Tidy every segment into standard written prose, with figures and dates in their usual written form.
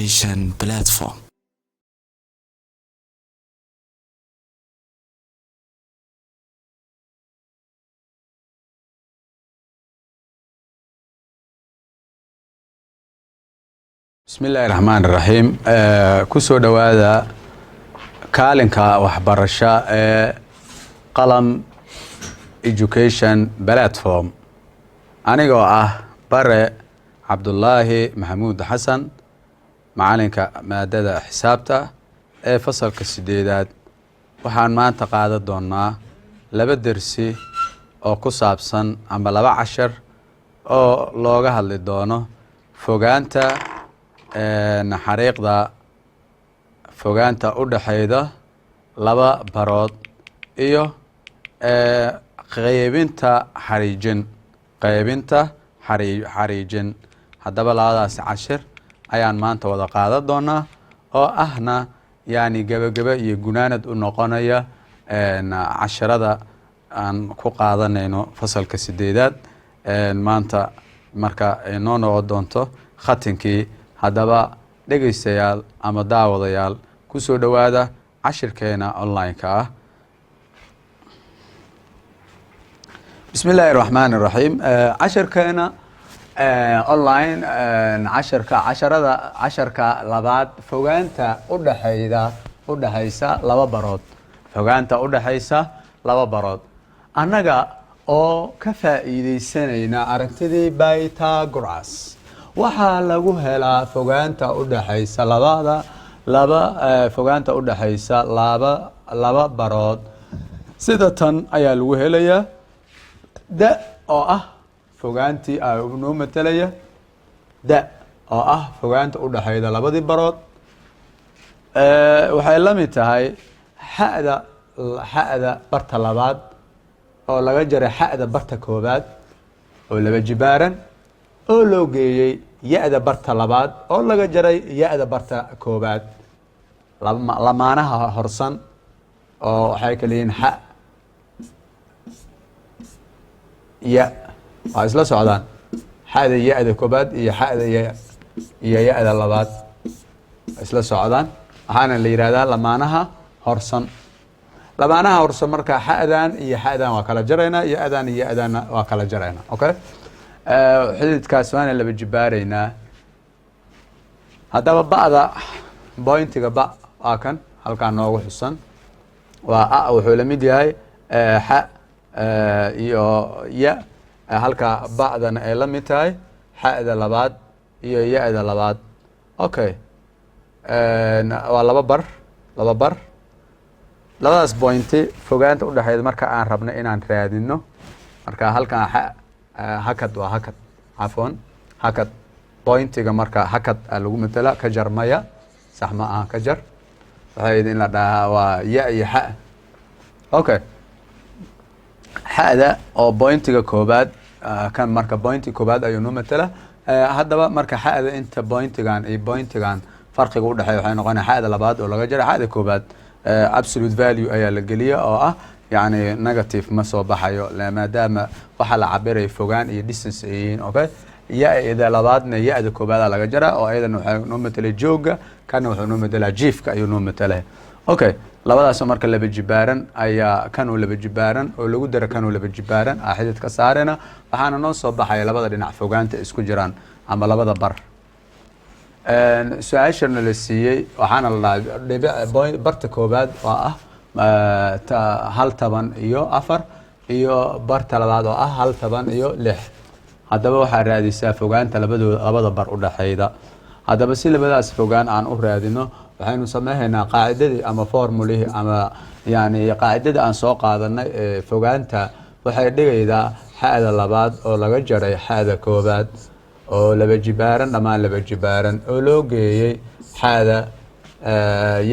Education Platform. Bismi illaahi raxmaan raxiim. Kusoo dhowaada kaalinka waxbarasho ee Qalam Education Platform. Anigoo ah Bare Cabdulaahi Maxamuud Xasan, macalinka maadada xisaabta ee fasalka sideedaad, waxaan maanta qaadan doonaa laba dersi oo ku saabsan ama laba cashar oo looga hadli doono fogaanta xariiqda, fogaanta u dhexeyda laba barood iyo qeybinta xariijin, qeybinta xariijin. Haddaba labadaasi cashir ayaan maanta wada qaadan doonaa, oo ahna yani gebagebe iyo gunaanad u noqonaya cashirada aan ku qaadanayno fasalka sideedaad. Maanta marka ay noo noqon doonto khatinkii. Haddaba dhegeystayaal ama daawadayaal, kusoo dhowaada cashirkeena online-ka ah. Bismi illaahi raxmaan iraxiim. Cashirkeena online, casharka casharada, casharka labaad, fogaanta udhexeyda udhexeysa laba barood, fogaanta udhexeysa laba barood, annaga oo ka faa'iideysanayna aragtidii Pythagoras, waxaa lagu helaa fogaanta udhexeysa labada laba fogaanta udhexeysa laba barood. Sida tan ayaa lagu helayaa: da oo ah fogaantii noo matalaya, da oo ah fogaanta udhexeyda labadii barood, waxay la mid tahay xa'da barta labaad oo laga jaray xa'da barta koobaad oo laba jibaaran, oo loo geeyey ya-da barta labaad oo laga jaray ya-da barta koobaad. Lamaanaha horsan oo waxay kala yihiin xa, ya, waa isla socdaan, xa'da ya-da koobaad iyo xa'da ya iyo ya-da labaad waa isla socdaan. Waxaana la yihahdaa lamaanaha horsan. Lamaanaha horsan marka xa'dan iyo xa'dan waa kala jaraynaa, ya-dan iyo ya-danna waa kala jaraynaa. Okay, xididkaas waana laba jibaaraynaa. Haddaba ba'da, pointiga ba waa kan halkaan noogu xusan, waa a, wuxuu la mid yahay xa iyo ya, halka ba'dana ay la mid tahay xa'da labaad iyo ya-da labaad. Okay, waa laba bar, laba bar. Labadaas pointi fogaanta udhexeeda marka aan rabno inaan raadino, marka halkan xa hakad, waa hakad, cafwan, hakad. Pointiga marka hakad a lagu matela, ka jar maya, sax ma aha, ka jar waxay in la dhahaa waa ya iyo xa. Okay, xa'da oo pointiga koobaad kan, marka pointiga koobaad ayuu noo matela. Haddaba marka xa'da inta pointigan iyo pointigan farqiga udhexeeya waxay noqonaya xa'da labaad oo laga jara xa'da koobaad. Absolute value ayaa la geliya oo ah yani negative ma soo baxayo, maadaama waxaa la cabiraya fogaan iyo distance ay yihiin. Okay, ya-da labaadna ya-da koobaada laga jaraa, oo ayadana waxay noo matelay jooga, kana wuxuu noo matelaa jiifka ayuu noo matelay. Okay, labadaasoo marka laba jibaaran ayaa kanuu laba jibaaran oo lagu dara kanuu laba jibaaran a xidid ka saarena, waxaana noo soo baxaya labada dhinac fogaanta isku jiraan ama labada bar. Su-aashana la siiyey waxaana la dhahay dhibic barta koobaad oo ah hal 14 iyo barta labaad oo ah hal 16. Haddaba waxaa raadisaa fogaanta labadooda, labada bar udhexeyda. Haddaba si labadaas fogaan aan u raadino, waxaynu sameyhaynaa qaacidadii ama formulihii ama yani qaacidadii aan soo qaadanay ee fogaanta. Waxay dhigaydaa xa'da labaad oo laga jaray xa'da koobaad oo laba jibaaran, dhammaan laba jibaaran, oo loo geeyey xa'da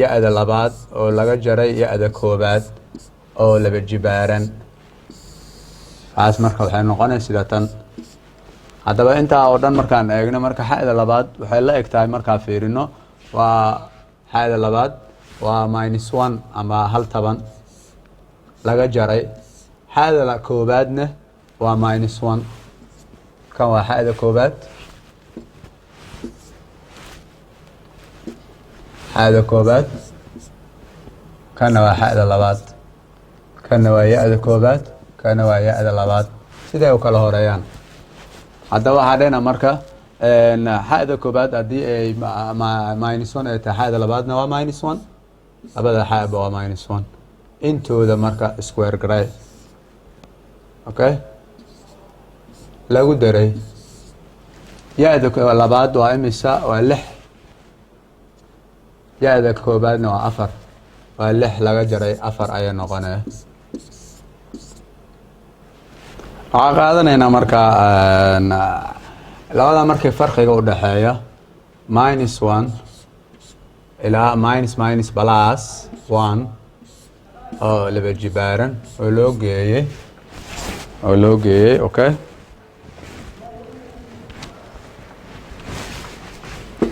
ya-da labaad oo laga jaray ya-da koobaad oo laba jibaaran. Taas marka waxay noqonay sida tan. Haddaba intaa oo dhan markaan eegno, marka xa'da labaad waxay la eg tahay, markaa fiirino, waa xa'da labaad waa minus one ama hal 10 laga jaray xa'da koobaadna waa minus one. Kan waa xa'da koobaad. Xa'da koobaad, kana waa xa'da labaad, kana waa ya-da koobaad, kana waa ya-da labaad, siday u kala horeeyaan. Haddaba waxaa dhehna marka xa'da koobaad haddii ay minus one ay tahay, xa'da labaadna waa minus one. Labada xa'ba waa minus one, intooda marka square garay. Okay, lagu daray ya-da labaad waa imisa? Waa lix. Ya-da koobaadna waa afar, waa lix laga jaray afar ayay noqonaya. Waxaan qaadanaynaa marka labada markii farqiga udhexeeya minus one ilaa minus minus plus one oo laba jibaaran oo loo geeyey. Okay,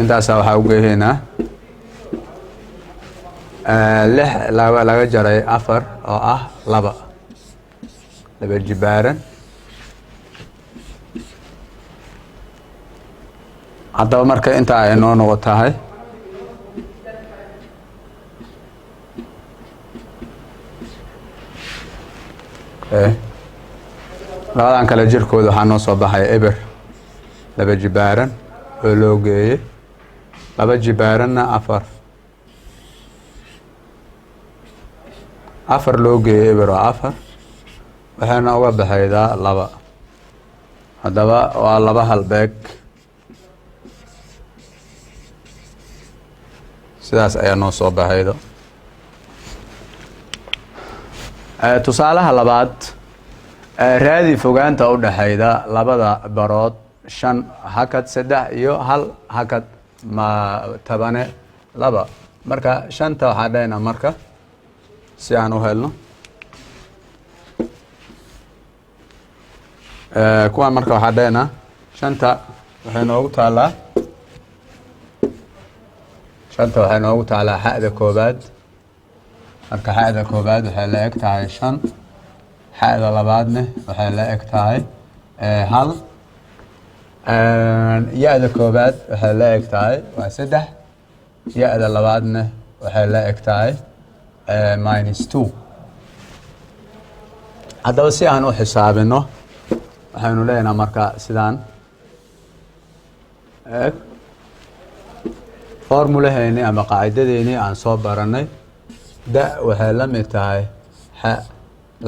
intaasaa waxaa ugeeyeynaa lix laba laga jaray afar oo ah laba laba jibaaran. Haddaba marka intaa ay noo noqo tahay, okay, labadan kale jirkooda waxaa noo soo baxaya eber laba jibaaran oo loo geeyey laba jibaaranna afar. Afar loo geeyey eber waa afar, waxayna uga baxaydaa laba. Haddaba waa laba halbeeg. Sidaas ayaa noo soo baxaydo. Tusaalaha labaad: raadi fogaanta udhexayda labada barood shan hakad saddex iyo hal hakad ma tabane laba. Marka shanta waxaa dhahaynaa marka si aan u helno kuwaan, marka waxaa dhahaynaa shanta waxay noogu taalaa, shanta waxay noogu taalaa xa'da koobaad. Marka xa'da koobaad waxay la eg tahay shan, xa'da labaadne waxay la eg tahay hal, ya-da koobaad waxay la eg tahay waa saddex, ya-da labaadne waxay la eg tahay minus two. Haddaba si aan u xisaabino waxaynu leenaha marka sidaan eg formulaheeni ama qaacidadeeni aan soo baranay: da waxay la mid tahay xa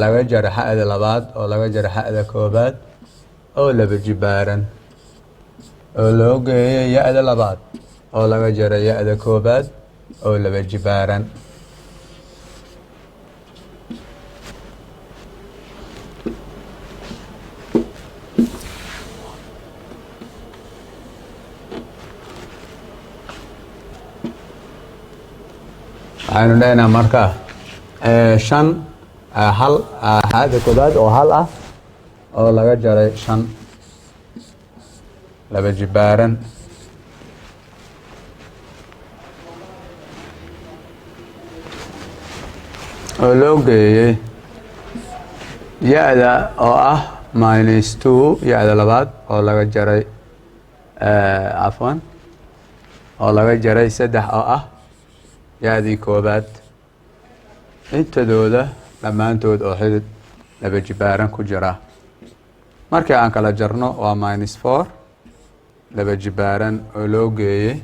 laga jaro xa'da labaad oo laga jaro xa'da koobaad oo laba jibaaran oo loo geeyay ya-da labaad oo laga jaro ya-da koobaad oo laba jibaaran. Waxaynu leenaha marka shan hal, xa'da koobaad oo hal ah oo laga jaray shan laba jibaaran oo loo geeyey ya-da oo ah minus two, ya-da labaad oo laga jaray, cafwan, oo laga jaray saddex oo ah ya-dii koobaad, intadooda dhammaantood oo xidid laba jibaaran ku jira. Markii aan kala jarno waa minus four laba jibaaran oo loo geeyey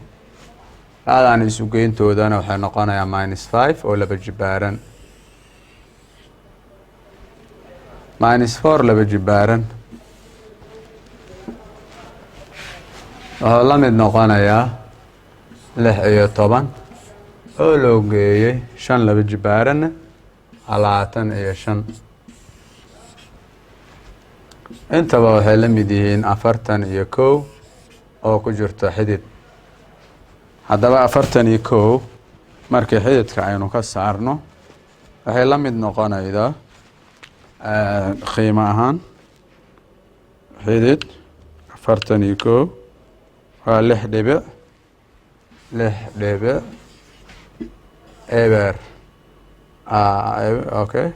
laadaan isu geyntoodana waxay noqonayaa minus five oo laba jibaaran. Minus four laba jibaaran wuxuu la mid noqonayaa 16 oo loo geeyey shan laba jibaaranna 25. Intaba waxay la mid yihiin 41 oo ku jirto xidid. Haddaba 41 markii xididka aynu ka saarno waxay la mid noqonaydaa qiimo ahaan xidid 41 waa lix dhibic lix dhibic eber, okay,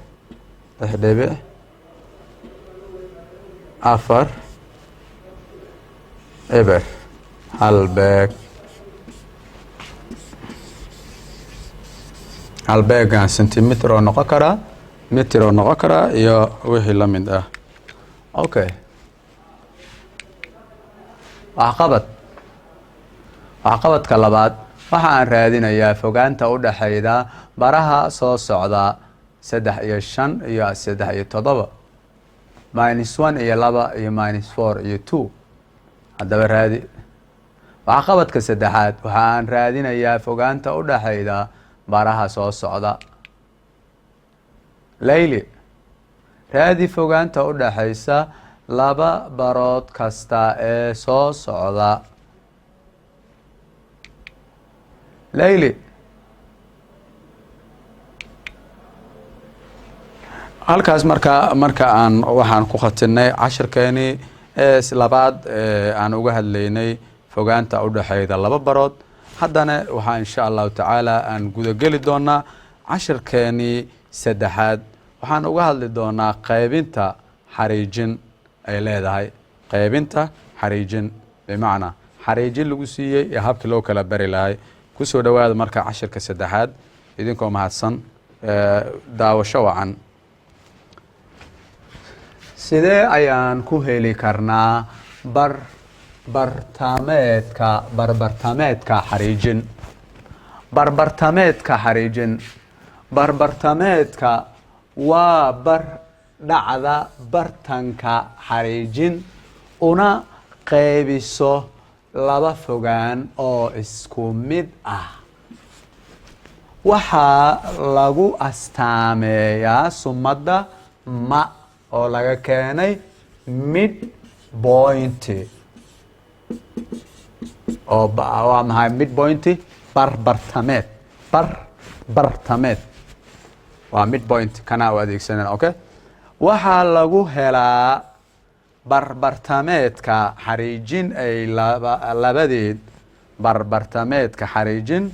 6.40 eber hal beeg. Halbeegan centimeter oo noqon karaa, mitir oo noqon karaa iyo wixii la mid ah. Okay, waxqabad. Waxqabadka labaad, waxa aan raadinayaa fogaanta u dhexayda baraha soo socda: 3 iyo 5 iyo 3 iyo 7, -1 iyo 2 iyo -4 iyo 2. Haddaba raadi. Waxqabadka saddexaad, waxa aan raadinayaa fogaanta u dhexayda baraha soo socda. Layli, raadi fogaanta u dhexaysa laba barood kasta ee soo socda. Layli, halkaas marka aan waxaan ku khatinay cashirkeenii ee labaad aan uga hadlaynay fogaanta udhexeyda laba barood. Haddana waxaa insha Allahu tacaala aan gudageli doonaa cashirkeenii saddexaad. Waxaan uga hadli doonaa qaybinta xariijin ay leedahay. Qaybinta xariijin, bimacnaa xariijin lagu siiyey iyo habkii loo kala bari lahay. Kusoo dhowaada marka cashirka saddexaad, idinkoo mahadsan. Daawasho wacan. Sidee ayaan ku heli karnaa bartameedka, barbartameedka xariijin? Barbartameedka xariijin. Barbartameedka waa bar dhacda bartanka xariijin una qeybiso laba fogaan oo isku mid ah. Waxaa lagu astaameeyaa sumadda ma oo laga keenay mid point, oo waa maxay mid point? Barbartameed, barbartameed waa mid point, kana u adeegsanana. Okay, waxaa lagu helaa barbartameedka xariijin ay laba labadeed barbartameedka xariijin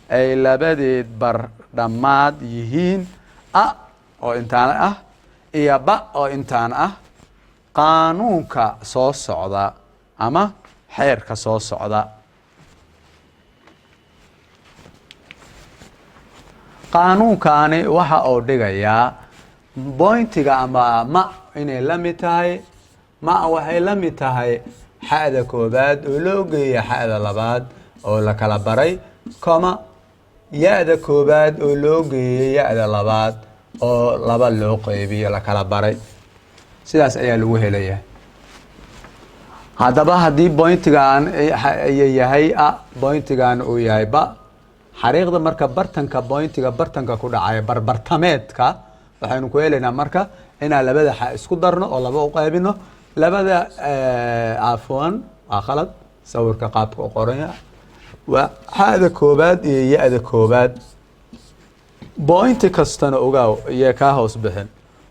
ay labadeed bar dhammaad yihiin a oo intaan ah iyo ba oo intaan ah, qaanuunka soo socda ama xeerka soo socda. Qaanuunkani waxa uu dhigayaa pointiga ama ma inay la mid tahay, ma waxay la mid tahay xa'da koobaad oo loo geeya xa'da labaad oo la kala baray, comma, ya-da koobaad oo loo geeyay ya-da labaad oo laba loo qeybiyo, la kala baray. Sidaas ayaa lagu helayaa. Haddaba haddii pointigan yahay a, pointigan uu yahay ba, xariiqda marka bartanka pointiga bartanka ku dhacaya, barbartameedka, waxaynu ku helaynaa marka inaan labada xa isku darno oo laba u qaybino labada. Afwan, waa khalad sawirka qaabka u qoranya. Waa xa'da koobaad iyo ya-da koobaad. Pointi kastana ogaaw iyo kaa hoos bixin,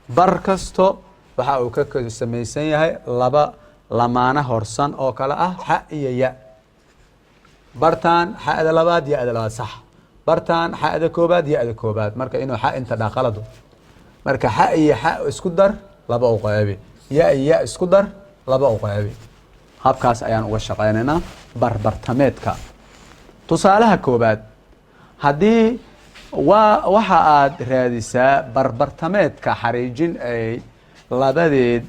bar kasto waxa uu ka samaysan yahay laba lamaana horsan oo kale ah, xa iyo ya. Bartaan xa'da labaad, ya-da labaad, sax. Bartaan xa'da koobaad, ya-da koobaad. Marka inuu xa inta dhaa qalado. Marka xa iyo xa isku dar, laba u qaybi. Ya iyo ya isku dar, laba u qaybi. Habkaas ayaan uga shaqeynaynaa barbartameedka. Tusaalaha koobaad, haddii waa waxa aad raadisaa barbartameedka xariijin ay labadeed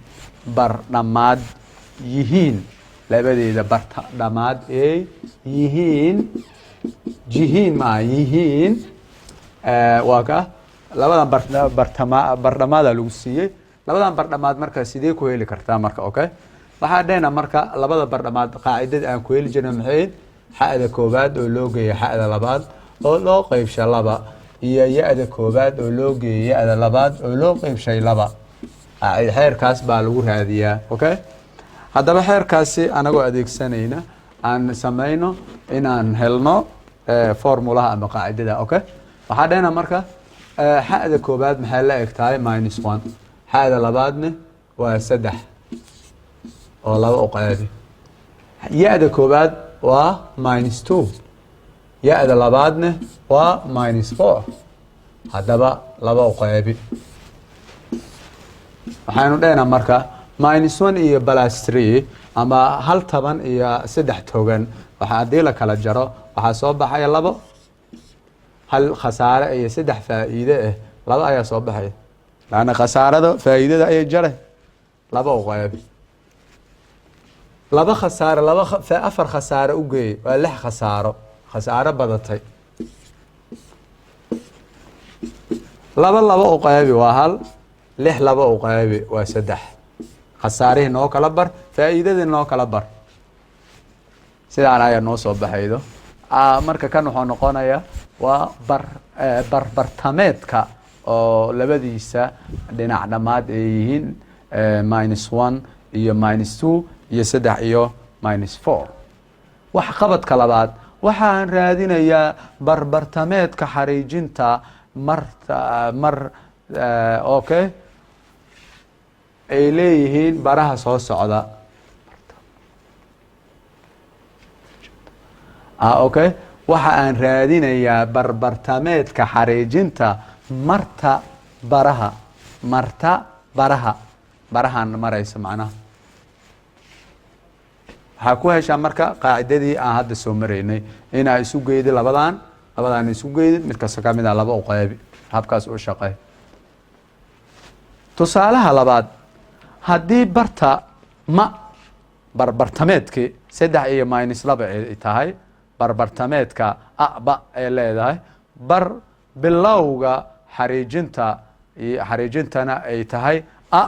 bar dhammaad yihiin, labadeeda bar dhammaad ay yihiin, jihiin maa yihiin, waa ka labadan bartama bardhamaada lagu siiyey. Labadan bardhamaad marka sidee ku heli kartaa marka? Okay, waxaa dhehna marka labada bardhamaad qaacidada aan ku heli jirna maxay? Xa'da koobaad oo loo geeya xa'da labaad oo loo qeybsha laba iyo ya-da koobaad oo loo geeyay ya-da labaad oo loo qeybshay laba. Xeerkaas baa lagu raadiyaa. Okay, haddaba xeerkaasi anagoo adeegsanayna aan samayno inaan helno formulaha ama qaacidada. Okay, waxaa dhehna marka xa'da koobaad maxay la eg tahay? -1. Xa'da labaadne waa 3 oo laba u qaybi. Ya-da koobaad waa -2, ya-da labaadne waa -4. Haddaba laba u qaybi. Waxaynu dhehnaa marka -1 iyo +3 ama hal taban iyo saddex togan, waxa haddii la kala jaro waxaa soo baxaya labo. Hal khasaare iyo saddex faa'iide ah, laba ayaa soo baxaya, laanna khasaarada faa'iidada ayay jare. Laba u qaybi, laba khasaare laba afar khasaare u geey, waa lix khasaaro, khasaaro badatay. Laba laba u qaybi waa hal, lix laba u qaybi waa saddex. Khasaarihii noo kala bar, faa'iidadii noo kala bar, sidaan ayaa noo soo baxaydo. Marka kan wuxuu noqonayaa waa bar barbartameedka oo labadiisa dhinac dhammaad ay yihiin -1 iyo -2 iyo saddex iyo -4. Wax qabadka labaad, waxaan raadinayaa barbartameedka xariijinta marta mar, okay, ay leeyihiin baraha soo socda. Okay, waxa aan raadinayaa barbartameedka xariijinta marta baraha, marta baraha, barahan maraysa. Macnaha waxaa ku heshaa marka qaacidadii aan hadda soo maraynay, inaa isu geydi labadan, labadaan isu geydid, mid kasta kamid a laba u qaybi, habkaas u shaqey. Tusaalaha labaad, haddii barta ma barbartameedkii saddex iyo -2 ay tahay, barbartameedka aba ay leedahay bar bilowga xariijinta, xariijintana ay tahay a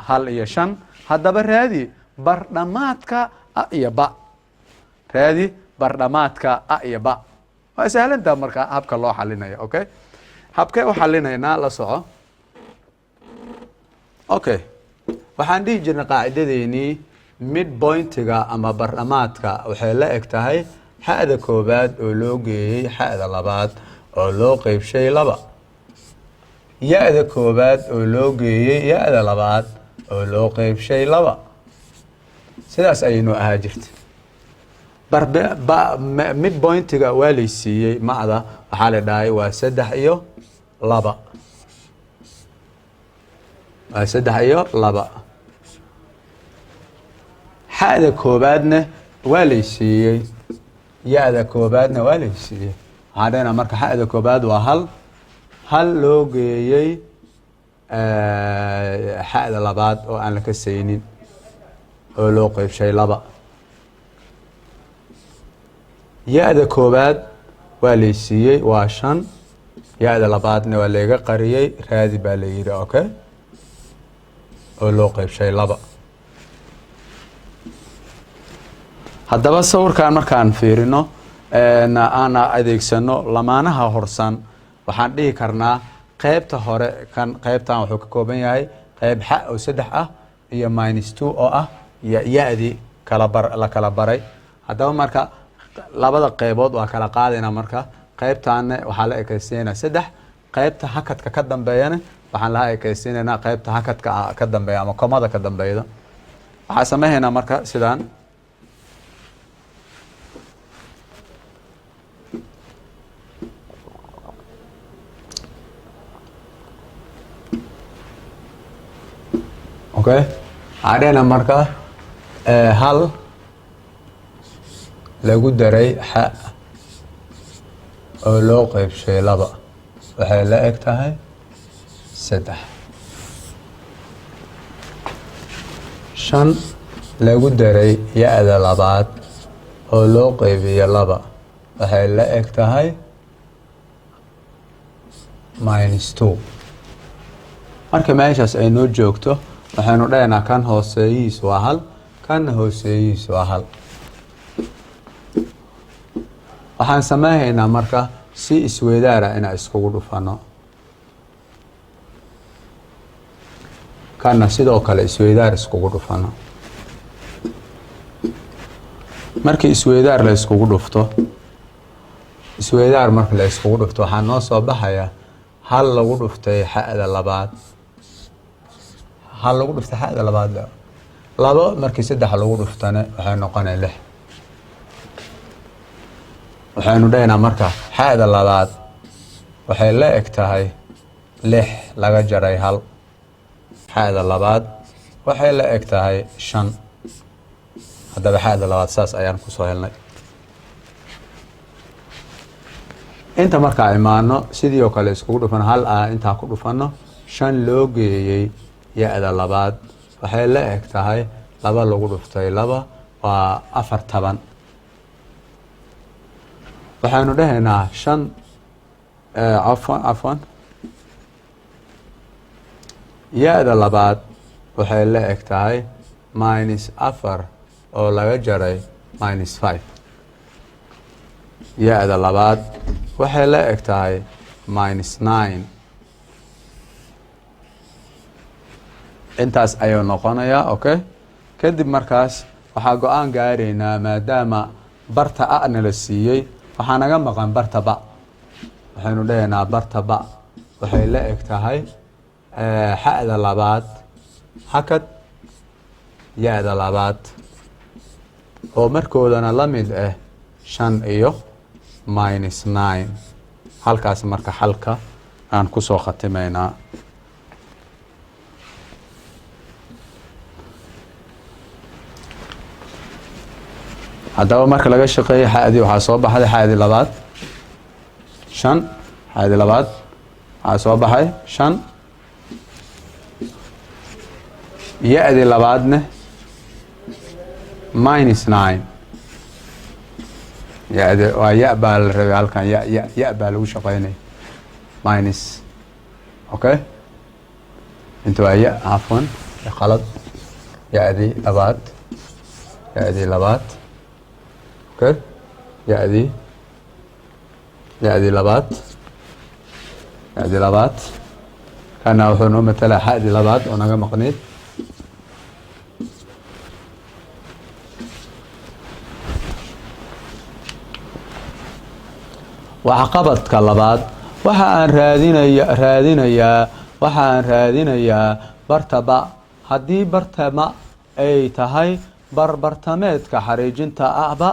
hal iyo shan, haddaba raadi bardhamaadka a iyo ba. Raadi bardhamaadka a iyo ba. Waa sahlantaa marka habka loo xalinayo. Okay, habkee u xalinaynaa? La soco. Okay, waxaan dhihi jirnay qaacidadeenii mid pointiga ama bardhamaadka waxay la eg tahay xa'da koobaad oo loo geeyey xa'da labaad oo loo qeybshay laba, ya-da koobaad oo loo geeyey ya-da labaad oo loo qeybshay laba. Sidaas ayaynu ahaa jirta. Mid pointiga waa lay siiyey, macda waxaa la dhahay waa saddex iyo laba, waa saddex iyo laba. Xa'da koobaadna waa lay siiyey, ya-da koobaadna waa lay siiyey. Waxaan dhehnaa marka xa'da koobaad waa hal, hal loo geeyey xa'da labaad oo aan la kasaynin oo loo qeybshay laba. Ya-da koobaad waa lay siiyey, waa shan. Ya-da labaadna waa layga qariyey, raadi baa la yidhi. Okay, oo loo qeybshay laba. Haddaba sawirkan markaan fiirino, aana adeegsano lamaanaha horsan, waxaan dhihi karnaa qeybta hore kan, qeybtan wuxuu ka kooban yahay qeyb xa oo saddex ah iyo -2 oo ah ya-dii kala bar la kala baray. Haddaba marka labada qeybood waa kala qaadayna. Marka qeybtaana waxaa la ekeysiinayna saddex, qeybta hakadka ka dambeeyana waxaan laha ekeysiinaynaa qeybta hakadka ka dambeeya ama komada ka dambeeyda. Waxaa sameynaynaa marka sidaan. Okay, waxaan dhehnaa marka hal lagu daray xa oo loo qeybshay laba waxay la eg tahay saddex. Shan lagu daray ya-da labaad oo loo qeybiyo laba waxay la eg tahay -2. Marka meeshaas ay noo joogto, waxaynu dhahaynaa kan hooseeyihiis waa hal, kanna hooseeyihiis waa hal. Waxaan sameyhaynaa marka si isweydaara inaan iskugu dhufano, kanna sidoo kale isweydaar iskugu dhufano. Markii isweydaar la iskugu dhufto, isweydaar marka la iskugu dhufto, waxaa noo soo baxaya hal lagu dhuftay xa'da labaad, hal lagu dhuftay xa'da labaad labo, markii saddex lagu dhuftane waxay noqonay lix. Waxaynu dhahaynaa marka xa'da labaad waxay la eg tahay lix laga jaray hal. Xa'da labaad waxay la eg tahay shan. Haddaba xa'da labaad saas ayaan kusoo helnay. Inta markaa imaano, sidii oo kale iskugu dhufano, hal a intaa ku dhufano, 5 loo geeyey ya-da labaad waxay la eg tahay 2 lagu dhuftay 2, waa 4 taban. Waxaynu dhahaynaa 5, cafwan, ya-da labaad waxay la eg tahay minus 4 oo laga jaray minus 5. Ya-da labaad waxay la eg tahay minus 9. Intaas ayuu noqonayaa. Okay, kadib markaas waxaa go-aan gaaraynaa, maadaama barta a nala siiyey, waxaa naga maqan barta ba. Waxaynu dhahaynaa barta ba waxay la eg tahay xa'da labaad hakad ya-da labaad, oo markoodana la mid ah 5 iyo minus 9. Halkaas marka xalka aan kusoo khatimaynaa. Haddaba marka laga shaqeeyey xadii, waxaa soo baxday xadii labaad 5. Xadii labaad waxaa soo baxay 5, ya-dii labaadne minus 9. Ya-di waa ya baa la rabay halkan, ya ya ya baa lagu shaqeynaya minus. Okay, inta waa ya, cafwan, qalad, ya-dii labaad, ya-dii labaad. Okay, ya-dii labaad, ya-dii labaad kana wuxuu noo matalaa xadii labaad oo naga maqneyd. Waxqabadka labaad, waxa aan raadinayaa, waxa aan raadinayaa barta ba haddii barta ma ay tahay barbartameedka xariijinta aba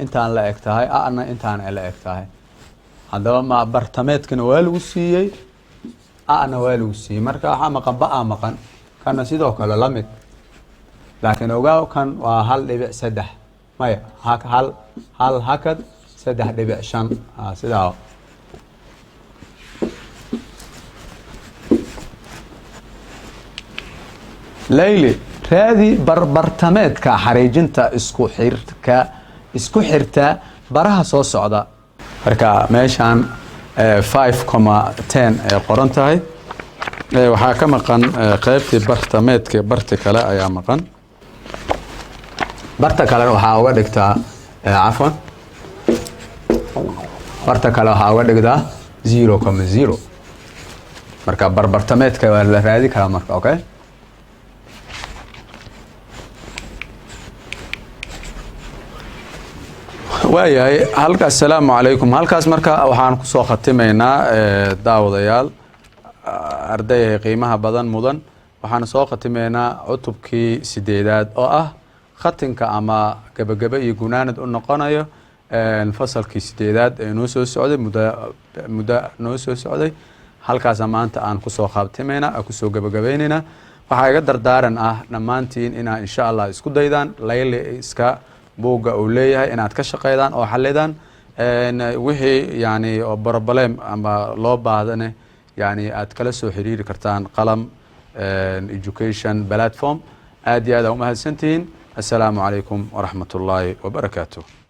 intaan la eg tahay, ana intaan la eg tahay. Haddaba ma bartameedkana waa lagu siiyey, ana waa lagu siiyey. Marka waxaa maqan ba-a maqan, kana sidoo kale la mid. Laakiin ogaa, kan waa 1.3, maya, hal hal hakad 3.5 sidaa. Layli, raadi barbartameedka xariijinta isku xirka isku xirta baraha soo socda. Marka meeshaan 5,10 ay qoran tahay, waxaa ka maqan qeybtii bartameedka, barti kale ayaa maqan. Barta kalena waxaa uga dhigtaa, cafwan, barta kale waxaa uga dhigtaa 0,0. Marka barbartameedka waa la raadi karaa marka. Okay, waayahay, halka assalaamu calaykum. Halkaas marka waxaan kusoo khatimaynaa, daawadayaal, ardayhay qiimaha badan mudan, waxaan soo khatimaynaa cutubkii sideedaad oo ah khatinka ama gebagebe iyo gunaanad u noqonayo fasalkii sideedaad ee noo soo socday, muddo noo soo socday. Halkaasa maanta aan kusoo khatimaynaa, aan kusoo gebagabaynaynaa. Waxaa iga dardaaran ah dhammaantiin inaa insha Allah isku daydaan layli iska buugga uu leeyahay, inaad ka shaqeydaan oo xalidaan wixii yani oo problem ama loo baahdane, yani aad kala soo xiriiri kartaan Qalam Education Platform. Aad iyo aad aa umahadsantihiin. Assalaamu calaykum waraxmat ullaahi wabarakaatu.